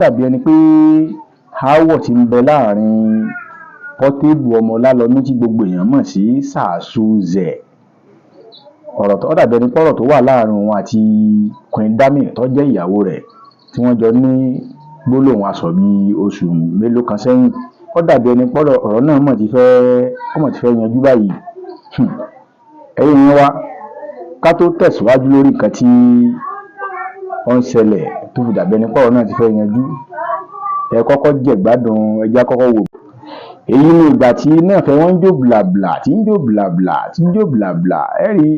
Dàbí ẹni pé aáwọ̀ tí ń bẹ láàrin Portable ọmọ Ọlálọmí, tí gbogbo èèyàn mọ̀ sí Sàásù Zẹ̀, ọ̀rọ̀ tó dàbí ẹni pé ọ̀rọ̀ tó wà láàrin òun àti Queen Dami tó jẹ́ ìyàwó rẹ̀, tí wọ́n jọ ní gbólóhùn asọ̀ bíi oṣù mélòó kan sẹ́yìn, ó dàbí ẹni pé ọ̀rọ̀ náà mọ̀ ti fẹ́, ó mọ̀ ti fẹ́ yanjú báyìí. Ẹ̀yin èèyàn wa, ká tó tẹ̀síwájú lórí nǹkan tí ó ń ṣẹlẹ̀ tó fi dàbí ẹni pé ọ̀rọ̀ náà ti fẹ́ yanjú, ẹ kọ́kọ́ jẹ̀gbádùn, ẹ jẹ́ á kọ́kọ́ wò. Èyí ni ìgbà tí iná ìfẹ́ wọn ń jó blàblà, tí ń jó blàblà, tí ń jó blàblà. Ẹ rí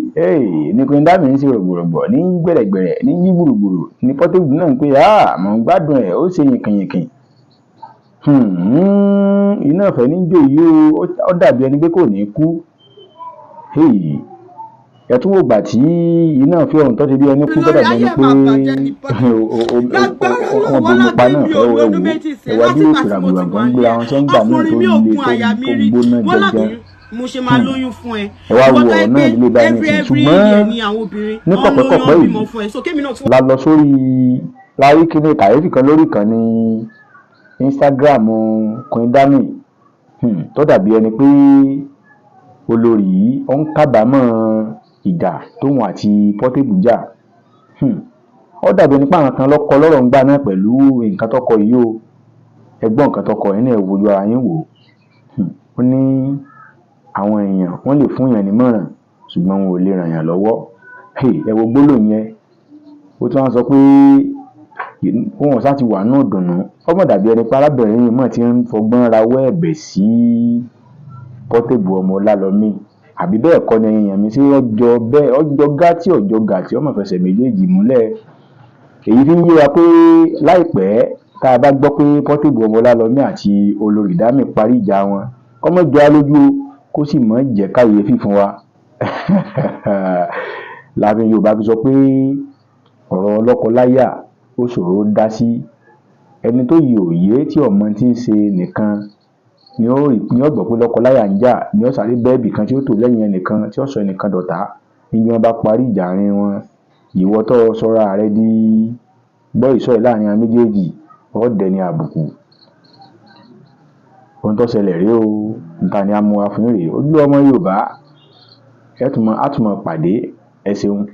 ní Queen Dami ń ṣe rògbòrògbò ní gbẹ̀rẹ̀gbẹ̀rẹ̀ ní yí gbùrùgbùrù ní Portable náà ń pè á, mò ń gbádùn ẹ̀, ó ṣe yìnkìnyìnkìn. Iná ìfẹ́ ní jó yìí o, ó dàbí ẹni pé kò ní kú. Ẹ tún wò gbà tí iná ìfẹ́ ọ̀hún tó ti bí ẹni kú, tó dàbí ẹni pé wọ́n bomi pa náà fẹ́. Ẹ wò ẹ wá bí òkè ràgbòràgbò ń gbéra wọn sẹ́ńgbà náà tó le, tó gbóná jẹjẹ. Mo ṣe máa lóyún fún ẹ. Ẹ wá wo ọ̀rọ̀ náà nílé báyìí nìsín. Ṣùgbọ́n ní kọ̀pẹ́kọ̀pẹ́ yìí la lọ sórí lárí kíní kàyéfì kan lórí ìkànnì Instagram Queen Dami, tó dàbí ẹni pé olórí yìí ó ń kábàámọ̀ ìjà tóun àti Portable jà. Ó dàbí ẹni pé àwọn kan lọ́kọ lọ́rọ̀ ń gbà náà pẹ̀lú nǹkan tó kọ yìí o. Ẹ gbọ́ nǹkan tó kọ yín náà, ẹ wojú ara yín wò ó. Ó ní àwọn èèyàn wọ́n lè fún èèyàn nímọ̀ràn, ṣùgbọ́n wọn ò lè ràn yàn lọ́wọ́. Ẹ wo gbólóhùn yẹn. Ó tún wá sọ pé kóun ṣáà ti wà nínú ìdùnnú. Ó mọ̀ dàbí ẹni pé arábìnrin yìí mọ̀ ti ń fọgbọ́n rawọ́ ẹ̀bẹ̀ sí Portable ọmọ Ọlálọmí, àbí bẹ́ẹ̀ kọ́ ni, ẹ̀yin èèyàn mi? Ṣé ọjọ́ bẹ́ẹ̀, ọjọ́ gátí, ọjọ́ gàtí, ọmọ fẹsẹ̀ méjèèjì múlẹ̀. Èyí fi ń yé wa pé láìpẹ́, tá a bá gbọ́ pé Portable ọmọ Ọlálọmí àti olórí Dami parí ìjà wọn, kó má jọ á lójú o, kó sì má jẹ́ kàyéfì fún wa. Láàfin Yorùbá fi sọ pé ọ̀rọ̀ lọ́kọ-láyà ó ṣòro dá sí. Ẹni tó yẹ òye tí ọmọ tí ń ṣe nìkan ni ó ní ó gbọ́ pé lọ́kọ-láyà ń jà, ni ó sáré bẹ́ẹ̀bì kan tí ó tò lẹ́yìn ẹnìkan tí ó sọ ẹnìkan dọ̀tá. Níbi wọn bá parí ìjà àárín wọn, ìwọ tó sọra rẹ di gbọ́ ìsọ̀rí láàrin àwọn méjèèjì, ó dẹni àbùkù. Ohun tó ṣẹlẹ̀ rèé o, níta ni a mú wa fún rèé. Ojú ọmọ Yorùbá, ẹ tún mọ, á tún mọ pàdé. Ẹ ṣeun.